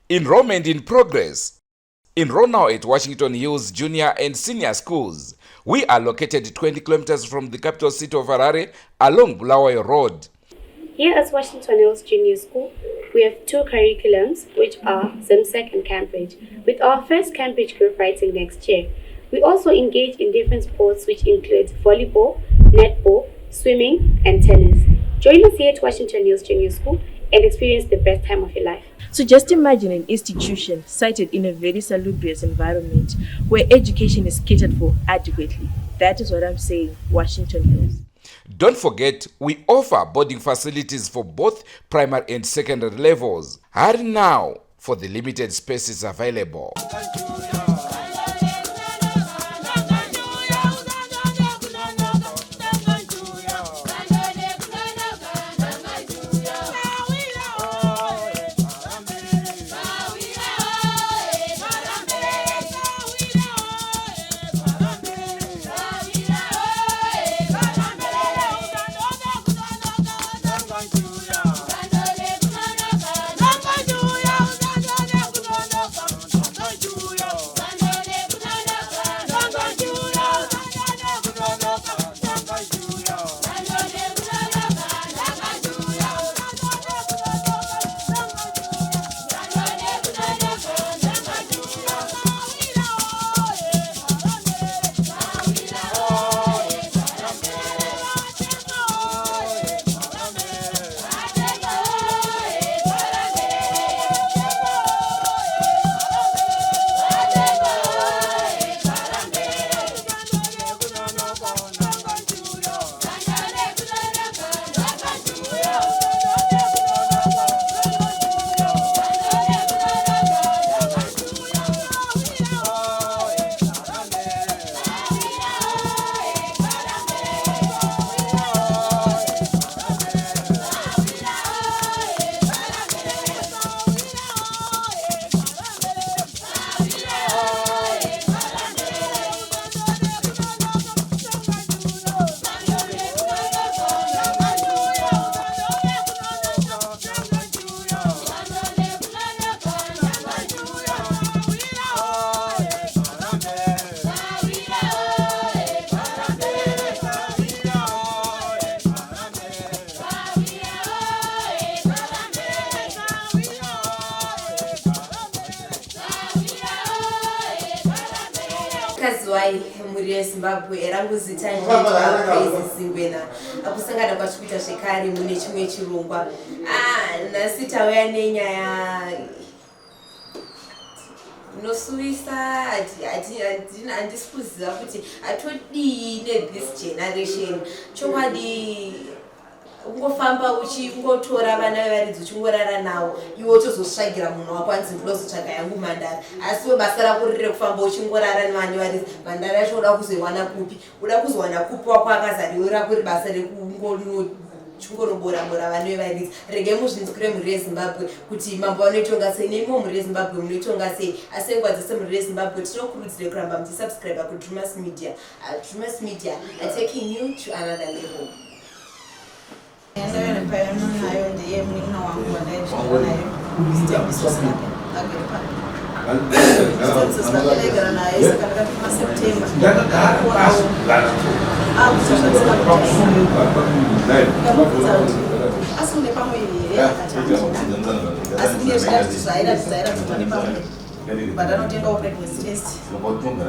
Enrollment in progress. Enroll now at Washington Hills Junior and Senior Schools. We are located 20 kilometers from the capital city of Harare along Bulawayo Road. Here at Washington Hills Junior School, we have two curriculums, which are ZIMSEC and Cambridge, with our first Cambridge group writing next year. We also engage in different sports, which include volleyball, netball, swimming, and tennis. Join us here at Washington Hills Junior School and experience the best time of your life. So just imagine an institution sited in a very salubrious environment where education is catered for adequately. That is what I'm saying, Washington Hills. Don't forget, we offer boarding facilities for both primary and secondary levels. Hurry now for the limited spaces available. Kaziwai mhuri yeZimbabwe rangu zita ndinoitwa Praise Zingwena kusangana kwatiri kuita zvekare mune chimwe chirongwa ah, nhasi tauya nenyaya inosuwisa handisi kuziva kuti hatodii nethis generation chokwadi kungofamba uchingotora vana vevaridzi uchingorara navo iwe wotozotsvagira munhu wako anzi ndinozotsvaga yangu mhandara asi we basa rako riri rekufamba uchingorara nevana vevaridzi mhandara yacho uda kuzoiwana kupi uda kuzowana kupi wako akazariwe rako ri basa rekungonobora bora vana vevaridzi regai muzvinzwire mhuri yezimbabwe kuti mambo vanoitonga sei neimwe mhuri yezimbabwe munoitonga sei asi nguva dzese mhuri yezimbabwe tinokurudzire kuramba muchisubscribe kudrumas media uh, Drumas Media are taking you to another level. Nayo ndiye munin'ina wangu wandaigara naye Sithembiso Silape agere pano. Sithembiso Silape ndaigara naye saka ndakati kuma September akuchashandisa ndamubvunza kuti asi une pamuviri here akati handina asi ndiye zviratidza zvairatidza airatidza pane pamuviri but anotengawo pregnancy test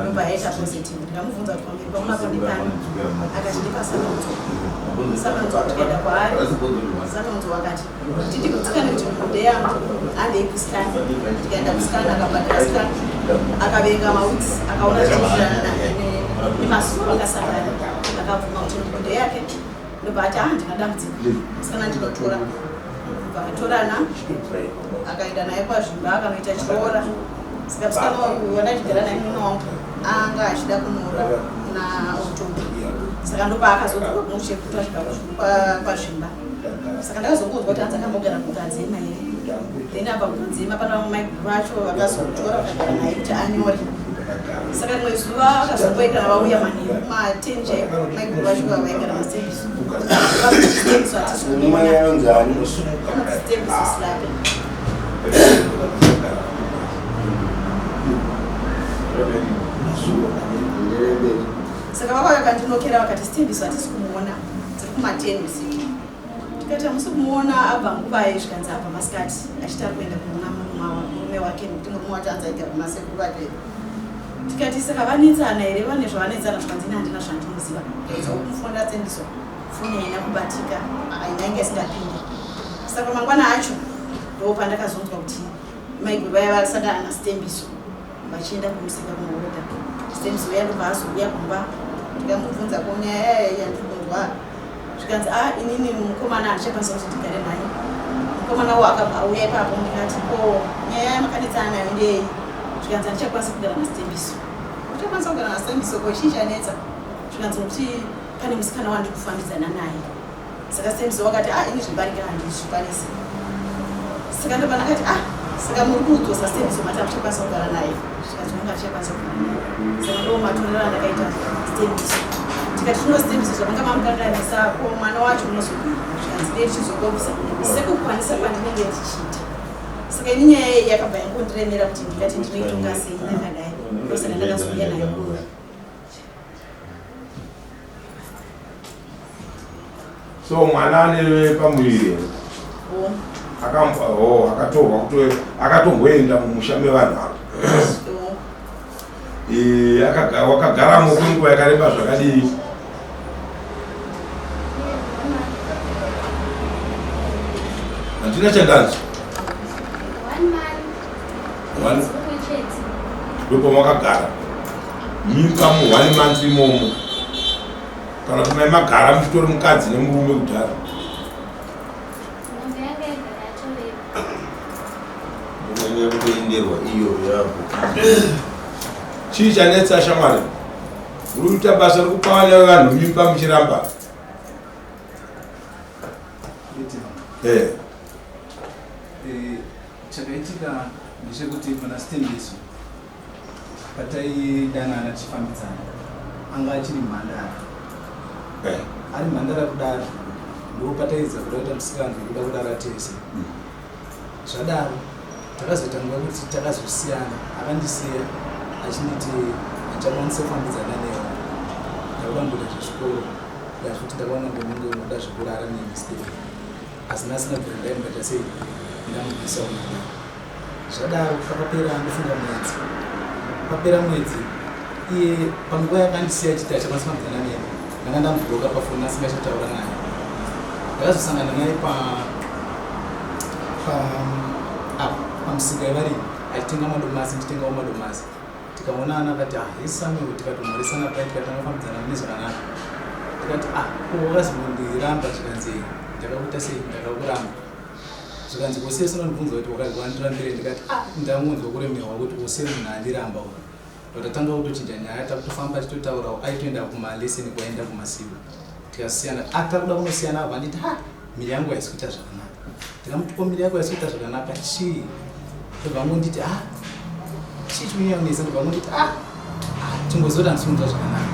ndobva yaita positive ndikamubvunza kuti pamberi pamunapo ndepani akati ndepasanonzo sanonzo tikaenda kwaari sanonzo akati tindikutsikane kuti mhunde yangu handei kuscan tikaenda kuscan akabhadhara scan akaverenga maweeks akaona zvichienderana nemazuva akasangana akabvuma kuti mhunde yake ndobva ati ah ndina dambudziko musikana ndinotora vakatorana akaenda naye kwazvimba akanoita chiroora saka musikana uyu wandachigara naye murume wangu anga achida kunoora kuna october saka ndopaakazodzoka kumushe kuti asvika kwazvimba saka ndakazongonzwa kuti hanzi akambogara kugadzema here then abva kugadzema pana vamwe maiguru vacho vakazotora vakagara naye kuti anyore saka rimwe zuva vakazongoekana vauya manheru ma10 chaipo maiguru vacho vavaigara masembiso vasembiso hatisi kuona sembiso silape Vakandinokera vakati Sithembiso hatisi kumuona, tiri kuma-10 usiku. Tikati hamusi kumuona abva nguvai? Zvikanzi abva masikati achiti ari kuenda kunoona murume wake nekuti murume wacho anzi aigara kumasekuru vake. Tikati saka vanetsana here, vane zvavanetsana? Zvikanzi ini handina zvandinoziva. Ndikaedza kumufonera Sithembiso, foni haina kubatika, haina isingapindi. Saka mangwana acho ndo pandakazonzwa kuti maiguru vaya vasangana naSithembiso vachienda kumusika kunohodha. Sithembiso uya ndobva azouya kumba, ndikamubvunza ko nyaya yaya yandiri kunzwa, zvikanzi a inini mukomana handichakwanisa kuti ndigare naye. Mukomana wo akabva auya ipapo, ndikati ko nyaya yamakanetsana nayo ndei? Zvikanzi handichakwanisa kugara naSithembiso. Uchakwanisa kugara naSithembiso ko chii chanetsa? Zvikanzi nokuti pane musikana wandiri kufambidzana naye. Saka Sithembiso wakati a ini zvebarika handizvikwanisi. Saka ndobva ndakati ah saka muri kudzosa Sithembiso mati hamuchakwanisa kugara naye? Zvikanzi mungu hatichakwanisa kugara naye. Saka ndo matorero andakaita Sithembiso. Tikati zvino Sithembiso zvamanga mamukanganisa ko mwana wacho munozodii? Zvikanzi dei tichizogobvisa sekukwanisa kwandinenge ndichiita. Saka ini nyaya iyi yakabva yangondiremera kuti ndingati ndinoitonga sei ndakadai, ndosaka ndakazouya nayo kuno. So mwana ane pamuviri here? Oh, akatorwa kuto akatomboenda mumusha mevanhu ava. Wakagaramo kwenguva yakareba zvakadii? Handina chandanzwa. One Ndopamakagara mimba mu one month imomo, kana kuti mai magara muchitori mukadzi nemurume kudhara? Mombe yanga yagara yatoreba. Unonyanya kutoenderwa iyo yapo. Chii chanetsa shamwari? Uri kuita basa rekupa vana vevanhu mimba muchiramba. Eh. Chakaitika ndechekuti pana Sithembiso pataidanana tichifambidzana anga achiri mhandara. Ari mhandara kudaro ndo pataiedza kuda kuita musikanzwa kuda kurara tese. Zvadaro takazoita nguva yekuti takazosiyana, akandisiya achinditi handichakwanisa kufambidzana newe, ndakuda kumboita zvezvikoro, ndazvikuti ndakaona ngonenge unoda zvekurara neni still, asi nhasi ndabvira ndaimboita sei ndamubvisa umwana. Zvadaro pakapera ndofunga mwedzi, papera mwedzi iye panguva yakandisiya achiti achakwanisa kufambidzana neni, ndanga ndamubloka pafoni asingachataura naye. Ndakazosangana naye pa pa apa pamusika yevarimi achitenga madomasi, ndichitengawo madomasi, tikaonana akati ah hesi Samuel, tikatomhoresana pai tikatanga kufambidzana mune zvakanaka. Tikati ah ko wakazondiramba? Zvikanzi ndakakuita sei? Ndakakuramba. Zvikanzi ko sei unondibvunza kuti wandirambire? Ndikati ah ndangonzwa kuremerwa kuti ose munhu andiramba uyu. Ndotatanga kutochinja nyaya, takutofamba tichitotaurawo, aitoenda kumaleseni kwaenda kumasiwo, tikasiyana. Atakuda kunosiyana abva anditi ha miri yangu haisi kuita zvakanaka. Ndikamuti ko miri yako haisi kuita zvakanaka chii? Ndobva ngonditi ah chii chikunyanisa? Ndobva ngonditi ah chingozoti handisi kunzwa zvakanaka.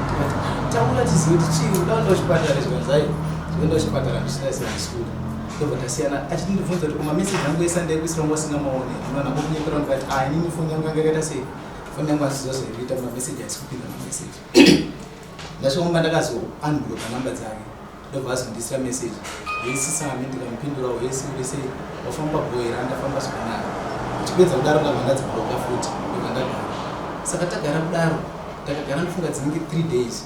Tikati taura tizive kuti chii, uda kuenda kuchipatara? Zvikanzi ai ndikuenda kuchipatara ndichida sei handisi kuda. Ndobva tasiyana achitindibvunza kuti kumameseji angu ese andaikuisira wangu asingamaone, ndinoona ngokunyepera. Ndikati ah inini foni yangu yanga yakaita sei, foni yangu asiziva zvairikuita, mameseji haisi kupinda mameseji. Ndasvika kumba ndakazo unblocka namba dzake, ndobva azondisira meseji hesi Sami, ndikamupindurawo hesi uri sei, wafamba bho here? Andafamba zvakanaka. Uchipedza kudaro ndabva ndadzibloka futi, ndobva ndagara. Saka tagara kudaro, takagara ndifunga dzinenge 3 days,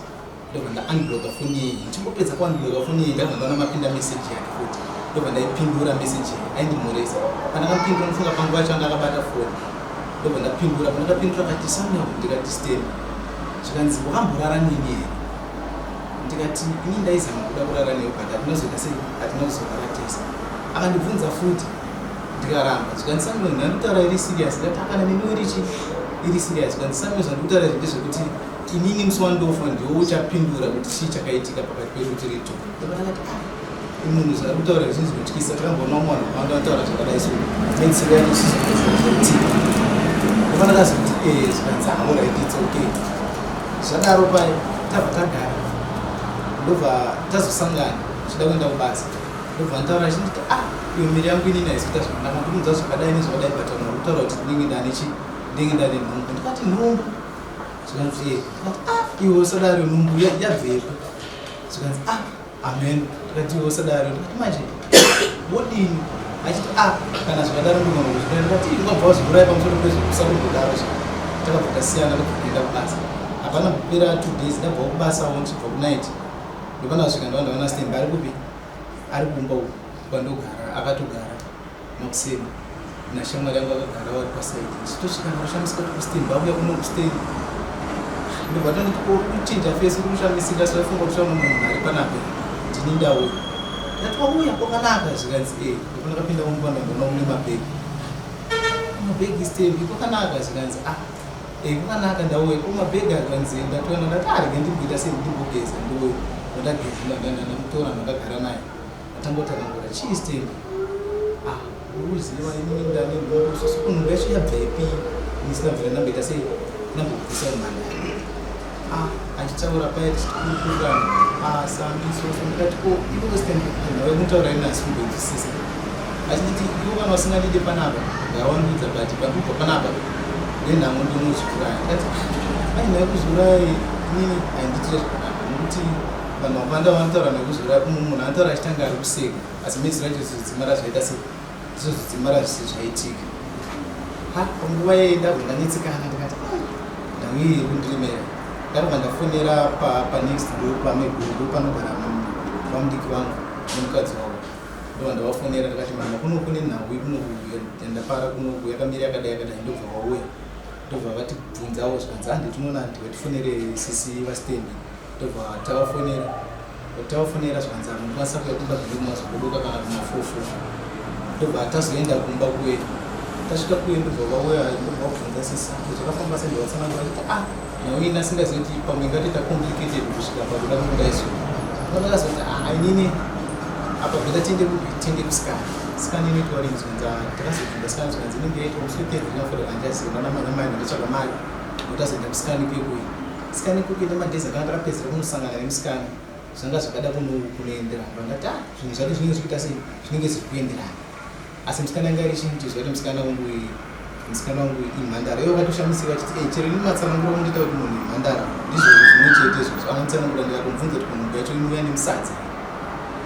ndobva ndaunblocka foni iyi. Ndichingopedza kuunblocka foni iyi ndabva ndaona mapinda meseji yake futi, ndobva ndaipindura meseji iyi aindimhoresa. Pandakamupindura ndifunga panguva yacho anga akabata foni, ndobva ndapindura. Pandakapindura akati Samuel, ndikati Stemi. Zvikanzi wakamborara neni here? Ndikati ini ndaizama kuda kurara newe but hatinozoita sei, hatina kuzorara tese. Akandibvunza futi ndikaramba. Zvikanzi Samuel ndandikutaura iri serious. Ndikati akana neni iri chi iri serious. Zvikanzi Samuel zvandikutaura izvi ndezvekuti inini musi wandofa ndiwo uchapindura kuti chii chakaitika pakati pedu tiri two. Ndobva ndakati ah munhu zvaari kutaura zvinhu zvinotyisa, takamboona umwe vanhu vakawanda vataura zvakadai so medzisiro yacho isusu zvaitika. Ndobva ndakazoti ee. Zvikanzi ah alright, it's okay. Zvadaro pai tabva tagara, ndobva tazosangana tichida kuenda kubasa, ndobva nditaura achinditi ah iyo miri yangu inini haisi kuita zvakanaka, ndikunzwa zvakadai nezvakadai, but vanhu vari kutaura kuti ndinenge ndane chi ndinenge ndane nhumbu. Ndikati nhumbu? Zvikanzi ee. Ndikati ah Iwe usadaro nhumbu yabvepi? Zvikanzi ah amen. Ndikati iwe usadaro. Ndikati manje wodini? Achiti ah kana zvakadaro ndogona kuzviuraya. Ndikati ungabva wazviuraya pamusoro pezvekusakumbodaro zve. Takabva tasiyana ndobva kuenda kubasa. Hapana kupera 2 days ndabvawo kubasa wo ndichibva kunight. Ndopana kusvika ndava ndaona Stemba ari kupi? Ari kumba uku kwandogara akatogara makuseni nashamwari yangu akagara wari pasaidi. Ndichitosvika ndinoshamisika kuti kuStemba auya kuno kustemba. Ndobva tangoti ko kuchinja face uri kushamisika so aifunga kuti zvamwe munhu ari panapa ndini ndauya. Ndati wauya kwakanaka zvikanzi eh ndipo ndakapinda mumba ndaona mune mabhegi. Mabhegi Stembi kwakanaka zvikanzi ah eh kwakanaka ndauya ko mabhegi akanzi ndatoona ndati ah rega ndimboita sei ndimbogeza ndouya. Ndageza ndamutora ndakagara naye. Atangotangura chii Stembi? Ah uruziva inini ndane nhumbu so so nhumbu yacho yabvepi? Ndisina bvira ndamboita sei ndambobvisa mhandara. Ah achitaura paya tichikurukurirana ah sami so so ndikati ko iwe Stembi nawe kutaura ini asi kumbonzwisisa. Achinditi iwe kana usingandide panapa ngawandiudza but pandikubva panapa nenhamo ndinozviuraya. Ndikati ah manje nawe kuzviuraya inini handitire zvakanaka nokuti vanhu vakawanda vanotaura nekuzviuraya kumwe munhu anotaura achitanga ari kuseka asi mhedzisiro yacho zvidzimara zvaita sei ndizvo zvidzimara zvisi zvaitika. Ha panguva iyeyi ndabva ndanetsekana ndikati ah nhau iyi iri kundiremera. Ndakabva ndafonera panext door pamaiguru ndopanogara vamudiki vangu nemukadzi wavo. Ndobva ndavafonera ndikati mama kuno kune nhau kuno yandapara kuno yakamira yakadai yakadai ndobva vauya. Ndobva vatibvunzawo zvikanzi hande tinoona vatifonere sisi vaStanley. Ndobva tavafonera. Tavafonera zvikanzi munokwanisa kuuya kumba kwedu mazobuduka kana kumafofo. Ndobva tazoenda kumba kuye. Tasvika kuye ndobva vauya ndobva vabvunza sisi kuti zvakafamba sei ndobva vatsanangura vachiti ah nhau ini asingazivi kuti pamwe ingatoita complicated kusvika pakuda kudai so. Ndakazoti ah inini apa better tiende kupi tiende kusikana. Sikana inoitwa rini zvikanzi ah takazobvunza sikana zvikanzi inenge yaitwa musi wethursday ndinofanira handichaziva ndana mwana mai ndanditsvaga mari ndotazoenda kusikana kuye kuye. Sikana ikuku nemadays akanga ndakapedzera kunosangana nemusikana zvanga zvakada kunoenderana ndakati ah zvinhu zvacho zvinenge zvikuita sei zvinenge zviri kuenderana asi musikana anga ari chinhu chizwa kuti musikana wangu musikana wangu imhandara ivo vakatoshamisika vachiti eh chero ini matsanangura mundiita kuti munhu imhandara ndizvozvo zvimwe chete izvozvo anonditsanangura ndikatomubvunza kuti munhu yacho inouya nemusadza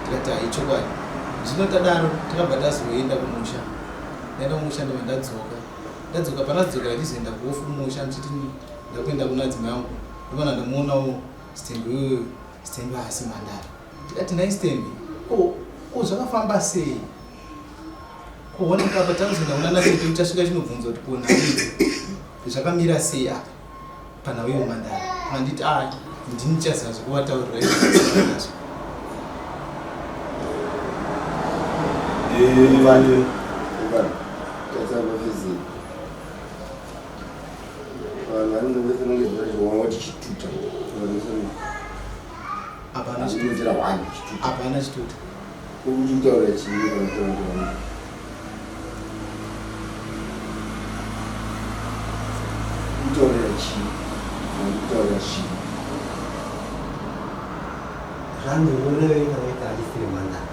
tikati hai chokwadi zvino tadaro takabva tazoenda kumusha ndaenda kumusha ndobva ndadzoka ndadzoka panadzokera ndizoenda kuhofu kumusha ndichiti ndakuenda kuna adzimai angu ndobva ndamuonawo Stembi uyu Stembi haasi mhandara ndikati nhai Stembi ko ko zvakafamba sei kuoneka apa takuzoenda kuna nasete tasvika chinobvunza kuti ko nhau idzi zvakamira sei apa panhau yeumhandara anditi a ndini chaziva zvekuvataurira izvozvo Hapana chituta. Ukutaura chii kana kutaura kutaurira chii kana kutaura chii? Zvandinorevei kana kuti handisiri mhandara?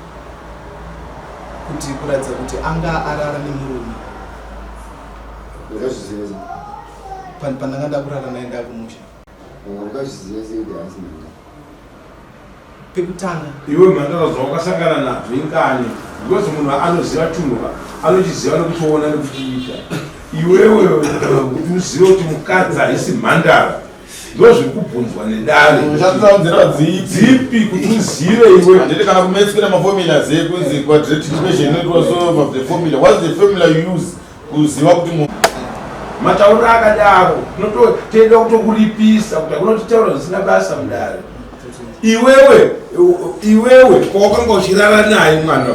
Kuti kuratidza kuti anga arara nemurume. Wakazviziva sei? Pandanga ndakurara naye ndakumusha. Wakazviziva sei kuti haasi mhandara? Pekutanga. Iwe mhandara zvawakasangana nazvo ingani because munhu anoziva chinhu anochiziva nekuchiona nekuchiita. Iwewe kuti uzive kuti mukadzi haisi mhandara ndozviri kubvunzwa nedare. Unoshandisa nzira dzipi? Dzipi kuti uzive iwe. Handiti kana kumaths kune maformulas ekunzi quadratic equation inoitwa solve the formula. What's the formula you use kuziva kuti munhu Matauriro akadaro tinoda kutokuripisa kuti hakuna kutitaura zvisina basa mudare. Iwewe iwewe kwawakanga uchirara naye mwana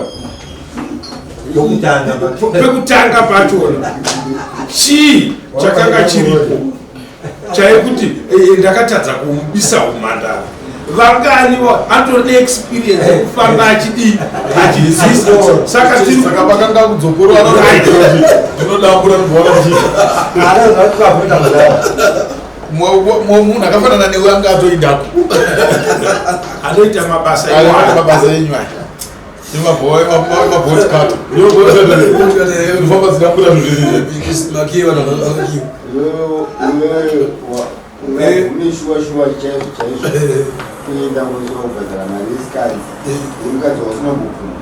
pekutanga pachona chii chakanga chiripo chaikuti ndakatadza kumubisa umhandara vangani atori neexperience yekufamba achidii achidzisa saka saka vakanga kudzokorora ndinodambura munhu akafanana newe anga atoindako anoita mabasa mabasa enyu aya emabhotikata ndofamba dzidambura Ungabvume shuwa shuwa chaizvo chaizvo kuenda kunosvika kubhadhara mari yesikadzi yemukadzi wausina kubvuma.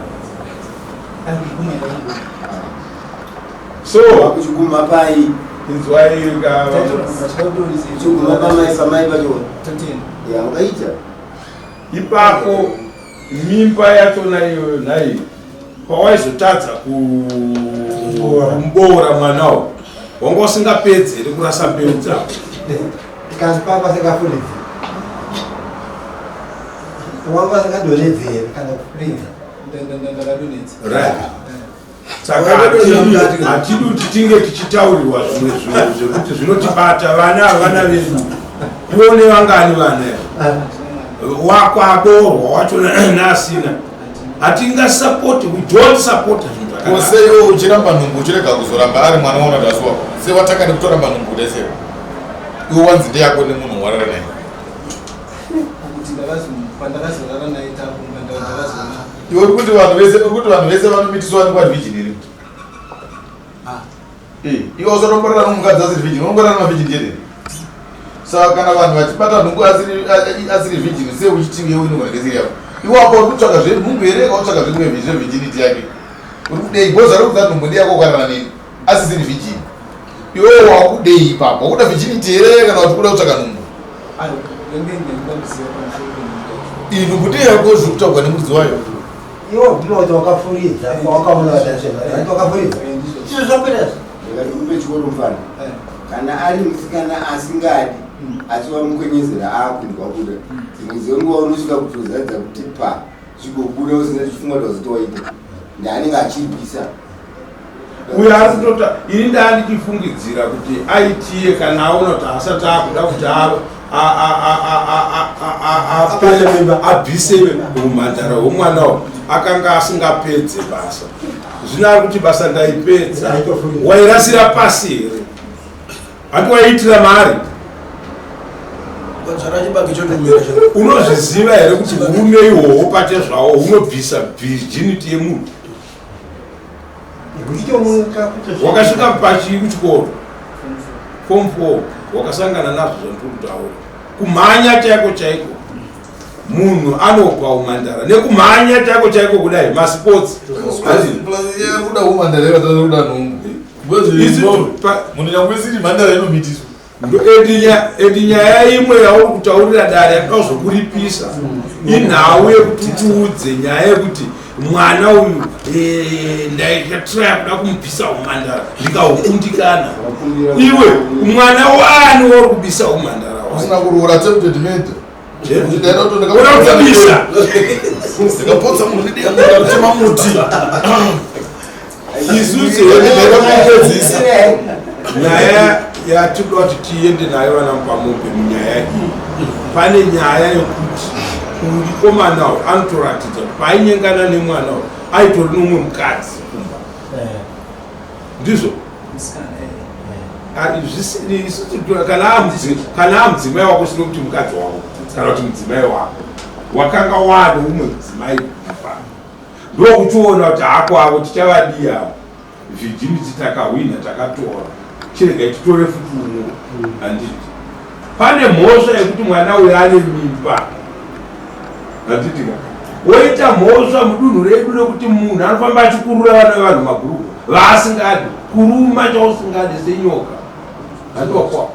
So Uchiguma pai? Inzwai. Uchiguma pamai pamai pacho. Ya ungaita. Ipapo mimba yachona iyoyo nhai, pawaizotadza kumuboora mwana uyu, wanga usingapedzi here kurasa mbeu dzako? Kasi papa asingafuridzi. Wanga asingadonhedzi here kana kufuridza? Ndakadonhedza. Right, saka hatidi kuti tinge tichitaurirwa zvimwe zvinhu zvekuti zvinotibata. Vana havana vedu. Ione vangani vana wako aborwa wacho naasina? Hatingasapoti, we don't support zvinhu zvakadaro. Kose iwe uchiramba nhumbu, uchirega kuzoramba ari mwana waunati asi wako, sewatanga nekutoramba nhumbu kudai, sewe iwe wanzi ndeyako nemunhu warara naye? Kuti pandakazorara naye takumba, ndakazoona. Iwe uri kuti vanhu vese, uri kuti vanhu vese vanomitiswa nekwa virgin here? Eh, iwe usatomborara nomukadzi asiri virgin, unongorara mavirgin chete. Saka kana vanhu vachibata nhumbu asiri virgin, sei uchiti iwe inogona kesiri yako? Iwe apa uri kutsvaka zvenhumbu here, kautsvaka zvevirginity yake? Uri kudei? Bhoza ri kudza nhumbu ndeyako, ukarara neni asisiri virgin, iwewe wakudei ipapo? Wakuda virginity here kana kuti kuda kutsvaka nhumbu? Aiwa, ndenge ndinoda kuziva pamusoro penhumbu yacho. Iyi nhumbu ndeyako, zviri kutaurwa nemudzi wayo. Iwe ubvuma kuti wakafuridza wakaona vatasema wakafuridza izvo zvakuita. Ndikati kupe chikoro mufana, kana ari musikana asingadi asi wamukwenyezera akunzwa kuda, dzimwe dzenguva unosvika kutozadza kuti pa zvigobuda usina chifunga kuti wazotowaita ndaanenge achirwisa. Uyo ari kutota, ini ndaa ndichifungidzira kuti aitiye kana aona kuti asati akuda kuti abvise umhandara hwemwana uyu, akanga asingapedze basa. Zvino ari kuti basa ndaipedza. Wairasira pasi here? Hati waiitira mari? Unozviziva here kuti urume ihwohwo pate zvawo hunobvisa virginity yemunhu? Wakasvika pachii kuchikoro? Form 4. Wakasangana nazvo zvandiri kutaura? Kumhanya chaiko chaiko, munhu anopa umhandara nekumhanya chaiko chaiko, kudai masports. Kuda umhandara vatadza kuda nhumbu. Munhu nyangwe isiri mhandara inomitiswa. Endi nyaya imwe yauri kutaurira dare yakuda kuzokuripisa inhau yekuti tiudze nyaya yekuti mwana uyu ndaikatraya kuda kumubvisa umhandara ndikahukundikana. Iwe mwana waani wauri kubisa umhandara? Usina kuroora, attempted murder. Uda kutobisa. Ndikapotsa munhu ndidiyamutema muti. Isusu nyaya yatinoda kuti tiende nayo vana Mupamombe, munyaya iyi pane nyaya yekuti mukomana uyu anotoratidza kuti paainyengana nemwana uyu aitori nomumwe mukadzi kumba, ndizvo? Kana amudzimai wako, sino kuti mukadzi wako kana kuti mudzimai wako, wakanga wane umwe mudzimai kumba, ndokuchiona kuti hako avo tichavadii avo, virginity takahwina, takatora, chiregai titore futi umwe, handiti? Pane mhosva yekuti mwana uyu ane mimba, handiti ka? Woita mhosva mudunhu redu rekuti munhu anofamba achikurura vana vevanhu magurugu vaasingadi, kuruma chausingadi senyoka, handiwakwa.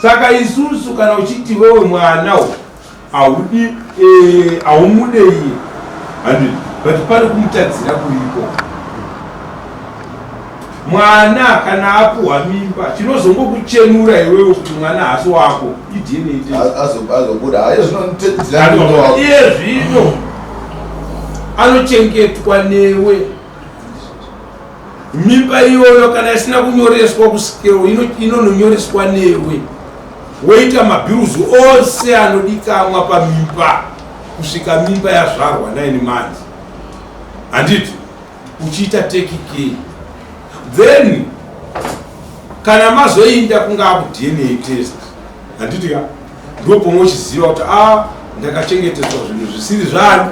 Saka isusu kana uchiti wewe mwana uyu haudi, haumude iye, handiti? But pane kumutadzira kuripo. Mwana kana apuhwa mimba, chinozongokuchenura iwewe kuti mwana haasi wako iDNA. Azobuda hayo. Iye zvino anochengetwa newe. Mimba iyoyo kana isina kunyoreswa kusikero, inononyoreswa newe, woita mabills ose anodikamwa pamimba kusvika mimba yazvarwa 9 months, handiti? Uchiita take care. Then kana mazoinda kungaa kuDNA test, handiti ka, ndopomwe uchiziva kuti a ndakachengetedzwa zvinhu zvisiri zvani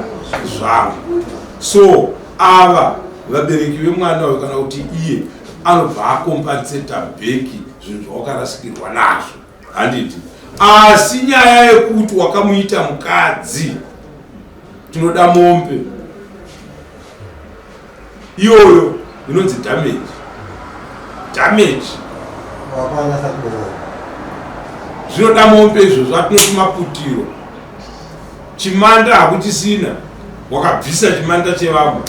zvangu. So ava vabereki vemwana uyu kana kuti iye anobva acompensata back zvinhu zvawakarasikirwa nazvo, handiti? Asi nyaya yekuti wakamuita mukadzi, tinoda mombe iyoyo inonzi damage. Damage zvinoda mombe izvozvo, atinoti maputiro. Chimanda hakuchisina, wakabvisa chimanda chevamwe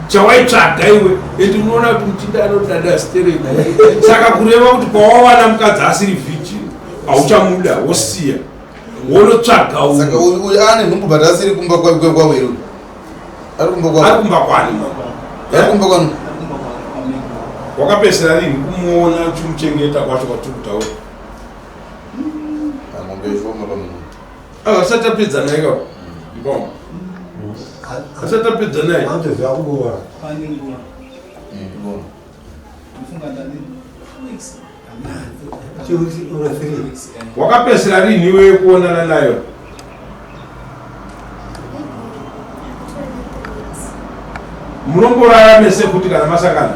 chawaitsvaga iwe, and unoona kuti muchinda anodada stereki. Saka kureva kuti pawawana mukadzi asiri virgin hauchamuda, wosiya wonotsvaga. Saka uyu ane nhumbu but asiri kumba kwavo here? Ari kumba kwavo? Ari kumba kwani? Ari kumba kwani? Wakapesera rini kumuona uchimuchengeta kwacho kwatiri kutaura? Mombe ishoma pamunhu. Asati apedza naye ka mboma, asati apedza naye. Anotoziva kuboora. Pane nguva. Ndofunga ndane 2 weeks. 2 weeks or 3. Wakapesera rini iwe kuonana nayo? Munomborara mese kuti kana masangana?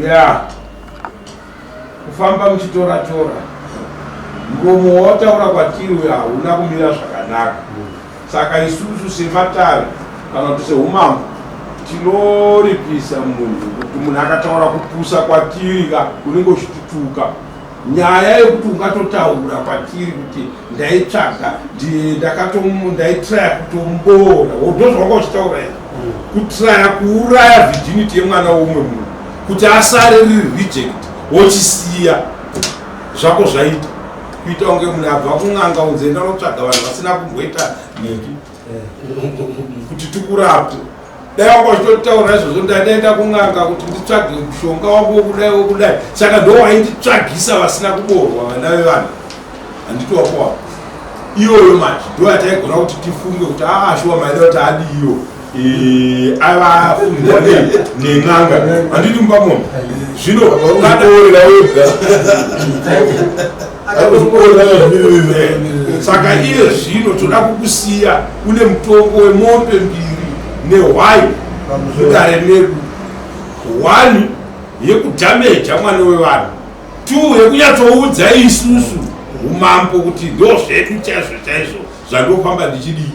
Ya, kufamba muchitoratora muromo wataura kwatiri uyo hauna kumira zvakanaka. Saka isusu sematare kana kuti seumambo tinoripisa munhu kuti munhu akataura kupusa kwatiri ka, unenge uchitituka. Nyaya yekuti ungatotaura kwatiri kuti ndaitsvaga, ndaitraya kutomuboora, ndozvawanga uchitaura izvi, kutraya kuuraya virginity yemwana womumwe munhu kuti asare riri reject, wochisiya zvako zvaita kuita kunge munhu abva kun'anga, unzi enda unotsvaga vanhu vasina kumboita nhingi kuti tikurape. Dai wanga uchitotaura izvozvo, ndandaenda kun'anga kuti nditsvage mushonga wangu wokudai wokudai, saka ndo wainditsvagisa vasina kuborwa vana vevanhu, handiti? Wakowa iyoyo manje ndo yataigona kuti tifunge kuti aa, shuwa maida kuti adiyo avafungwa nen'anga, handiti? Mumba mombe zvino Orera wega. Saka iye zvino toda kukusiya une mutongo wemombe mbiri nehwai mudare medu: one, yekudhameja mwana wevanhu; two, yekunyatsoudza isusu umambo kuti ndo zvedu chaizvo chaizvo zvandofamba ndichidii.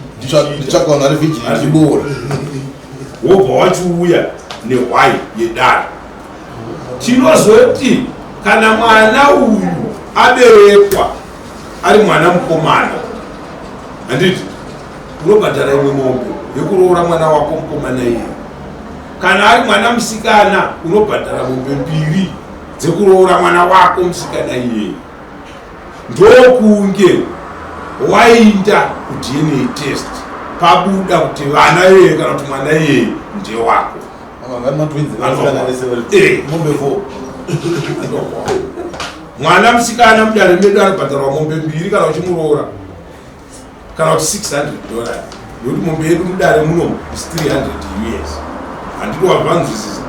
Nditsvaga vanhu vari virgin ndichiboora. Wobva wachiuya nehwai yedare. Tinozoti kana mwana uyu aberekwa ari mwana mukomana, handiti unobhadhara imwe mombe yekuroora mwana wako mukomana iye? Kana ari mwana musikana, unobhadhara mombe mbiri dzekuroora mwana wako musikana iyeye. Ndokunge wainda kuDNA test, pabuda kuti vana iyeye kana kuti mwana iyeye ndewako. Mombe 4. Mwana musikana mudare medu anobhadharwa mombe mbiri kana uchimuroora, kana kuti $600, nekuti mombe yedu mudare muno is 300 US, handiti? Wazvanzwisisa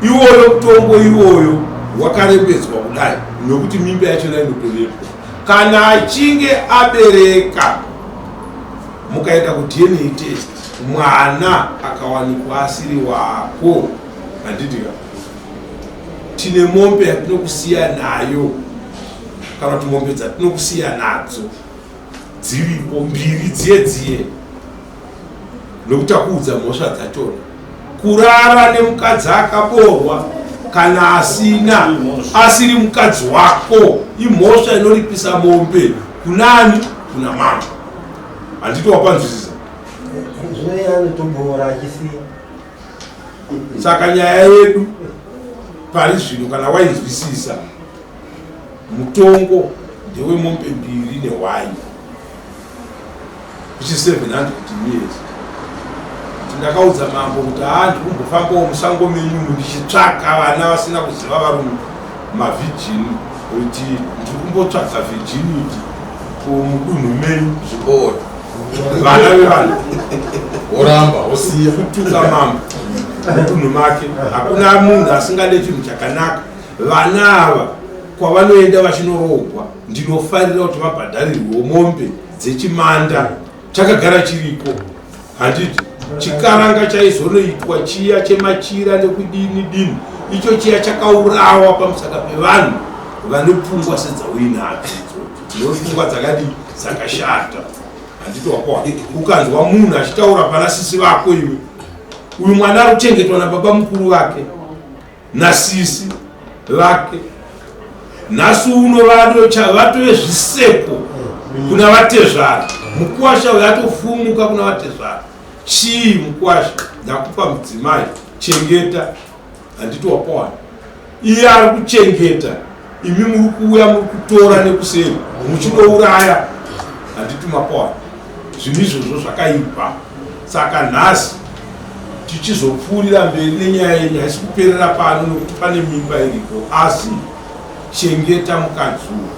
iwoyo mutongo iwoyo wakarembedzwa kudai nekuti mimba yachona inotovepo. Kana achinge abereka, mukaenda kuDNA test, mwana akawanikwa asiri wako, handitika tine mombe yatinokusiya nayo, kana kuti mombe dzatinokusiya nadzo dziripo mbiri dziye dziye, nokuti takuudza mhosva dzachona. Kurara nemukadzi akaborwa kana asina, asiri mukadzi wako, imhosva inoripisa mombe kunani? Kuna mama, handiti? Wapanzwisisa? Zvino anotoboora achisiya. Saka nyaya yedu pari zvino, kana wainzwisisa, mutongo ndewemombe mbiri nehwai, which is 700 years. Ndakaudza mambo kuti haa, ndikumbofambawo musango menyumu ndichitsvaga vana vasina kuziva varume, mavirgin, kuti ndiri kumbotsvaga virginity mudunhu menyu. Zvikoro. Vana vevanhu. Woramba wosiya. Kutuka mambo mudunhu make. Hakuna munhu asingade chinhu chakanaka. Vana ava kwavanoenda vachinoroogwa, ndinofarira kuti vabhadharirwewo mombe dzechimanda. Chakagara chiriko, handiti? Chikaranga chaizonoitwa chiya chemachira nekudini dini. Icho chiya chakaurawa pamusaka pevanhu vane pfungwa sedzauinadzo idzodzo, nepfungwa dzakadii dzakashata. Handiti wakowa ukanzwa munhu achitaura pana sisi vako iwe, uyu mwana ari kuchengetwa nababa mukuru vake nasisi vake, nhasi uno vatove zviseko kuna vatezvara. Mukuwasha uyo atofumuka kuna vatezvara. Chii mukuwasha, ndakupa mudzimai, chengeta. Handiti wapawana iye ari kuchengeta, imi muri kuuya muri kutora nekuseri muchinouraya. Handiti mapawana zvinhu izvozvo zvakaipa. Saka nhasi tichizopfuurira mberi nenyaya yenyu, haisi kuperera pano nekuti pane mimba iripo, asi chengeta mukadzi uyu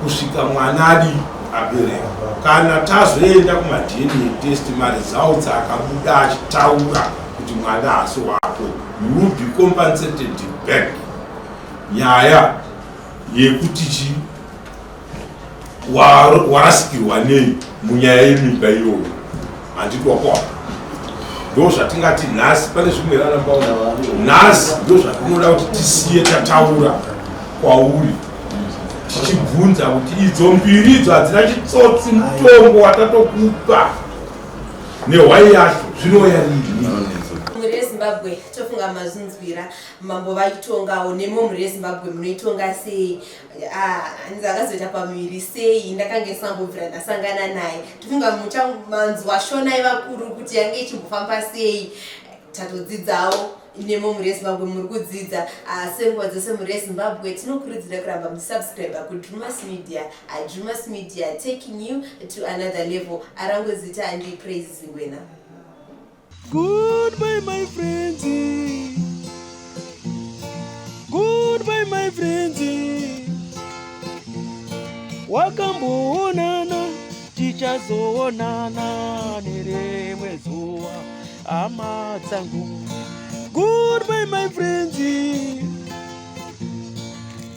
kusvika mwana adi abereka. Kana tazoenda kumaDNA test, maresults akabuda achitaura kuti mwana haasi wako, you will be compensated back. Nyaya yekuti chi warasikirwa nei munyaya yemimba iyoyo, handiti wakwako? Ndo zvatingati nhasi. Pane zvimwe ranambaona nhasi, ndo zvatinoda kuti tisiye tataura kwauri, tichibvunza kuti idzo mbiri idzo hadzina chitsotsi, mutongo watatokupa nehwai yacho zvinouya rini? Mhuri yeZimbabwe, tofunga mazvinzwira mambo vaitongawo nemo. Mhuri yeZimbabwe, munoitonga sei? Ah, hanzi akazoita pamuviri sei? Ndakange ndisingambobvira ndasangana naye. Tofunga muchamanzwa shona yevakuru kuti yange ichimbofamba sei. Tatodzidzawo nemo. Mhuri yeZimbabwe, muri kudzidza. Ah, senguva dzose, mhuri yeZimbabwe, tinokurudzira kuramba muchisubscribe kuDrumas Media. Drumas Media, taking you to another level. Arangu zita andi Praise Zingwena. Goodbye, my friends. Goodbye, my friends. Wakamboonana, tichazoonana nerimwe zuva, hama dzangu. Goodbye, my friends.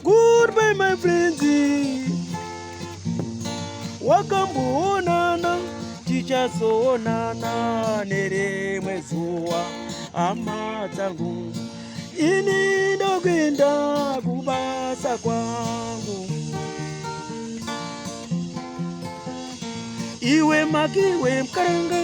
Goodbye, my friends. Wakamboonana, tichazoonana nerimwe zuva, hama dzangu. Ini ndokuenda kubasa kwangu. Iwe makiwe mkaranga.